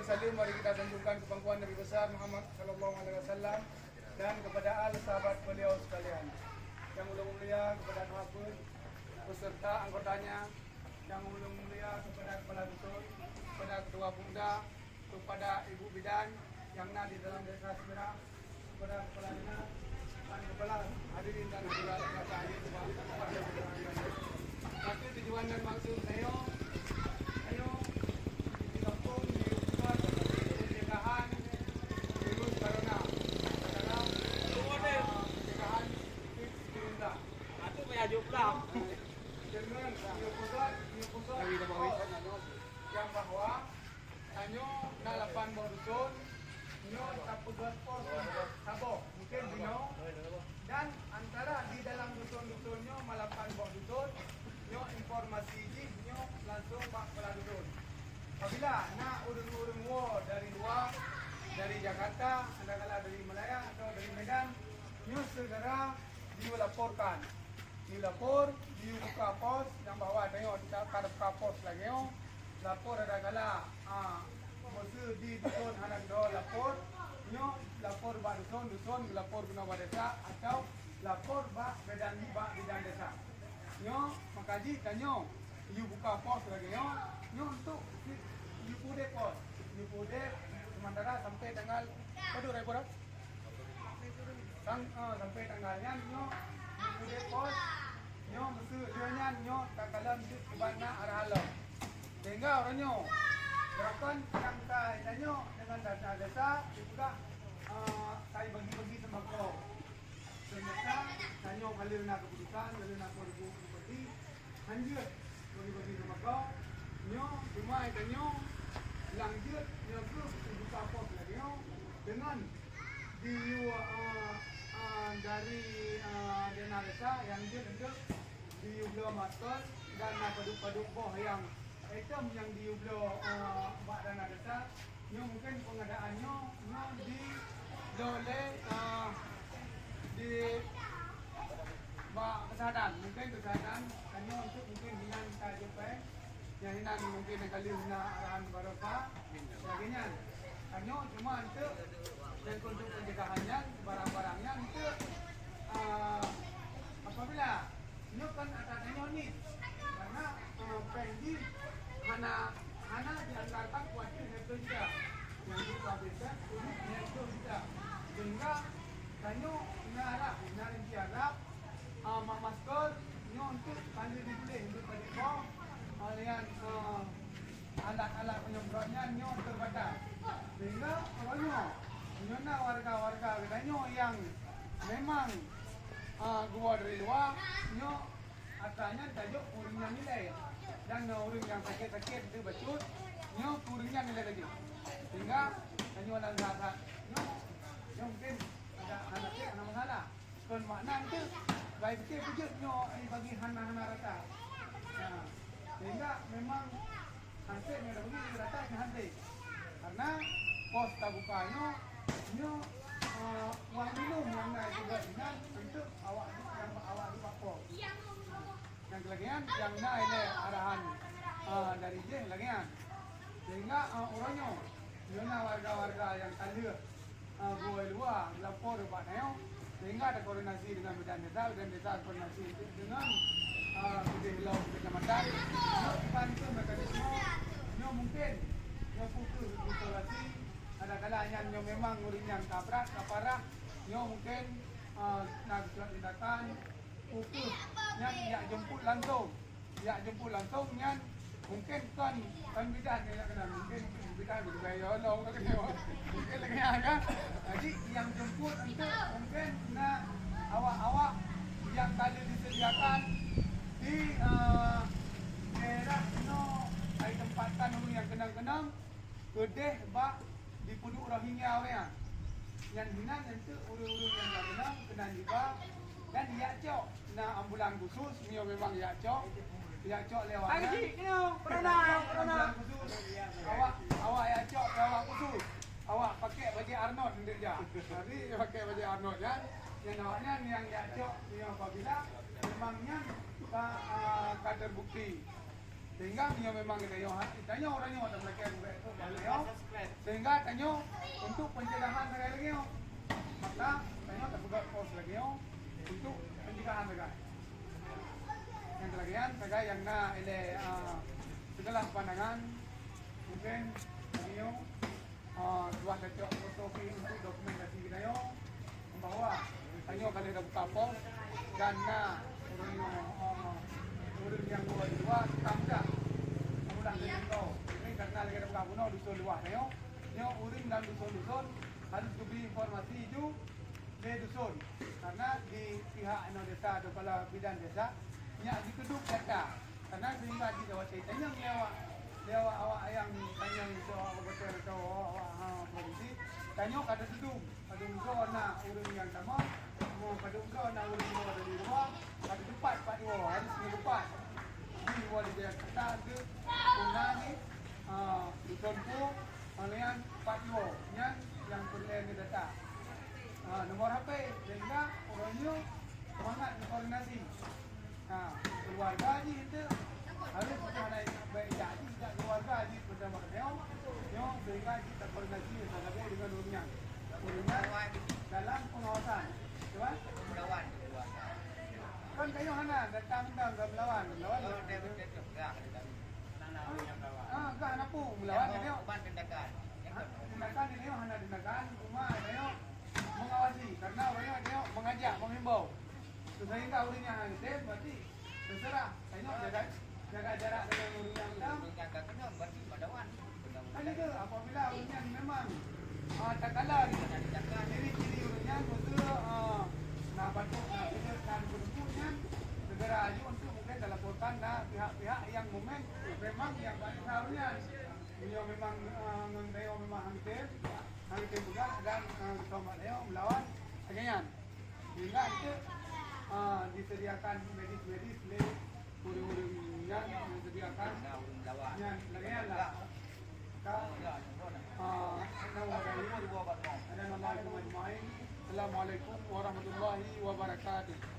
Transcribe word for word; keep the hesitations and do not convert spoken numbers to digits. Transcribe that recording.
Salam mari kita sanjungkan ke pangkuan Nabi Besar Muhammad sallallahu alaihi wasallam dan kepada al sahabat beliau sekalian. Yang ulôn mulia kepada Tuha Peuet beserta anggotanya, yang ulôn mulia kepada kepala dusun, kepada ketua pemuda, kepada ibu bidan yang na di dalam desa Semirang, kepada kepala dinas dan kepala hadirin dan hadirat yang saya hormati. Satu tujuan dan maksud saya, saya di kampung di Ukiban pencegahan virus corona. Dalam pencegahan covid sembilan belas. Satu payah jaweueb pulang. Dengan dia pusat, dia pusat yang bahwa tanyoe na lapan boh dusun, nyoe tapeugöt pos saboh, mungkin binoe. Dan antara di dalam dusun-dusun nyoe malapan boh dusun, nyoe informasi jih nyoe langsung bak kepala dusun. Apabila na ureuëng-ureuëng woe dari luwa, dari Jakarta, kadang-kadang dari Malaya atau dari Medan, nyoe segera dilaporkan. Di lapor, di buka pos, nyang bahwa tanyoe ka buka pos lagèe nyoe, lapor ada gala, ah, meuseu di dusun hana keudroe lapor, nyoe lapor bak dusun, dusun geulapor keunoe bak desa, atau lapor bak bidan, bak bidan desa. Nyoe maka jih tanyoe yue buka pos lagèe nyoe, nyoe untuk yue peuudép pos, yue peuudép sementara sampai tanggal, padum hari Rabu dah? Sang, eh, sampai tanggal nyan nyoe, nyoe udép pos, nyoe meuseu lheueh nyan nyoe takalon jeuet keuban na arahan lom. Sehingga uroe nyoe, gerakan nyang ka tanyoe dengan dana desa dipeugah, eh, ka bagi-bagi sembako. Ternyata tanyoe ka lheueh na keputusan, ka lheueh na keputusan. Hanjeuet bagi-bagi sembako, nyoe cuma tanyoe lam jeuet nyoe keuh buka pos lagèe nyoe deungon diyue, eh, eh, dari, eh, dana desa nyang jeuet untuk diyue bloe masker dan na padub-padub boh nyang item nyang diyue bloe, eh, bak dana desa. Nyoe mungkin pengadaan nyoe, nyoe di, di oleh, ah, di bak kesehatan. Mungkin kesehatan, tanyoe untuk mungkin hinan ka jeuet pai. Nyang hinan mungkin nyang ka lheueh na arahan baroesa. Lagèe nyan. Tanyoe cuma untuk, dan untuk pencegahan nyan, barang-barang nyan untuk, ah, apabila nyoe kan atra tanyoe nit. Karena, eh, péng jih hana, hana dianggarkan kuatir nyan keu jih. Nyang dihabiskan untuk nyan keu jih. Sehingga tanyoe na harap, na rinci harap, eh, ma-, masker nyoe untuk kali dituléh untuk tadi po, eh, nyan, eh, alat-alat penyemprot nyan nyoe terbatas. Sehingga uroe nyoe, nyoe na warga-warga geutanyoe nyang memang, ah, geuwoe dari luwa, nyoe atra nyan tajok keu ureueng nyang ilèe. Dan nyoe ureueng nyang sakét-sakét teuh bacut, nyoe keu ureueng nyan ilèe laju. Sehingga tanyoe lam that-that nyoe, nyoe mungkin ada hana sakét, hana masalah. Kon makna teuh, bai pike peujeuet nyoe, eh, bagi hana-hana rata. Nah, sehingga memang hansét nyoe dah bagi rata nyoe hansét. Karena pos tabuka nyoe, nyoe, eh, wang minum nyang na juga inan untuk awak, nyang awak duek bak pos. Nyang keulagèe nyan, nyang na ilèe arahan, eh, dari jih lagèe nyan. Sehingga, eh, uroe nyoe, nyoe na warga-warga nyang ka lheueh, eh, geuwoe luwa lapor bak tanyoe, sehingga ada koordinasi dengan bidan desa, bidan desa koordinasi dengan, eh, bidan lom kecamatan. Nyoe dibantu mekanisme, nyoe mungkin, nyoe fokus isolasi, kadang-kadang nyan nyoe memang ureueng nyan ka brat, ka parah, nyoe mungkin, eh, na geucok tindakan, fokus nyan jak jemput langsung. Jak jemput langsung nyan mungkin kon, kon bidan nyang keunong, mungkin bidan beudaya lom ka keunong. Mungkin lagèe nyan kan. Jadi nyang jemput untuk mungkin na awak-awak nyang ka lheueh disediakan di, eh, daerah inoe, ai tempatkan ureueng nyang keunong-keunong keudeh bak di Pondok Rohingya awaknyan. Nyan hinan nyan teuk ureueng-ureueng nyang ka keunong keunan jiba dan jak cok. Na ambulan khusus, meunyoe memang jak cok, jak cok lé awak nyan. Ambulan khusus, awak, awak jak cok lé awak khusus. Awak pakai bajèe Arnold ndeuk jak. Jadi pakai bajèe Arnold nyan, nyan awaknyan nyang jak cok, meunyoe apabila memang nyan ka, ah, ka terbukti. Sehingga meunyoe memang geutanyoe ha-, tanyoe uroe nyoe tameulakée buet keu bak lagée nyoe, sehingga tanyoe untuk pencegahan sagai lagée nyoe, maka tanyoe tapeugah pos lagée nyoe untuk pencegahan sagai. Nyang keulagian sagai nyang na ilée, ah, segala pandangan, mungkin lagée nyoe, ah, dua tacok foto pi untuk dokumentasi geutanyoe bahwa tanyoe ka lheueh tabuka pos dan na ureuëng, ah, ureuëng nyang luwa di luwa ka mudah, ka mudah geutanyoe. Ini karena lagée tabuka bunoe dusun luwa tanyoe, nyoe ureuëng dan dusun-dusun harus geubri informasi ju lé dusun. Karena di pihak inoe desa atau kepala bidan desa nyak jikeudok data. Karena sehingga di Jawa Timur tanyong lé awak, lé awak, awak nyang tanyong itu awak betul atau awak, awak, ha, provinsi. Tanyoe ka teududum, padum droe na ureuëng nyang tamong, mo padum droe na ureuëng luwa dari luwa, ka teupat pat dua, harus teupat. Di luwa di Jakarta tu, guna ni, ha, di Tonpo, ha, nyan pat dua, nyan yang perlu data. Ha, nomor H P, sehingga orang nyoe semangat berkoordinasi. Ha, keluarga jih itu harus kita ada baik jadi tidak keluarga jih macam mana nyoe, nyoe sehingga kita koordinasi sagai dengan dunia. Dunia dalam pengawasan. Cuman melawan keluarga. Kan kayu hana datang dan melawan, melawan. Kalau dia betul pegang dari kami. Ah, enggak ada pun melawan dia. Uban tindakan. Tindakan dia hana tindakan, cuma dia mengawasi karena orang dia mengajak, menghimbau. Sehingga orang yang ada berarti terserah. Tengok jaga, jaga jarak dengan orang yang ada. Orang yang tak kenal berarti melawan. Kan itu, apabila ureuëng nyan memang, ah, takala ciri-ciri ureuëng nyan, betul, ah, na batuk, na pilek, na keudeubu nyan, segera aju untuk mungkin talaporkan na pihak-pihak yang momen memang yang paling ureuëng nyan. Beliau memang, ah, ngon beliau memang hantem, hantem peugah dan, ah, geutomat beliau melawan lagée nyan. Sehingga itu, ah, disediakan medis-medis lé ureuëng-ureuëng nyan, disediakan nyan lagée nyan lah. Ka, ah, ada nama dari ada nama dari majma'in. Assalamualaikum warahmatullahi wabarakatuh.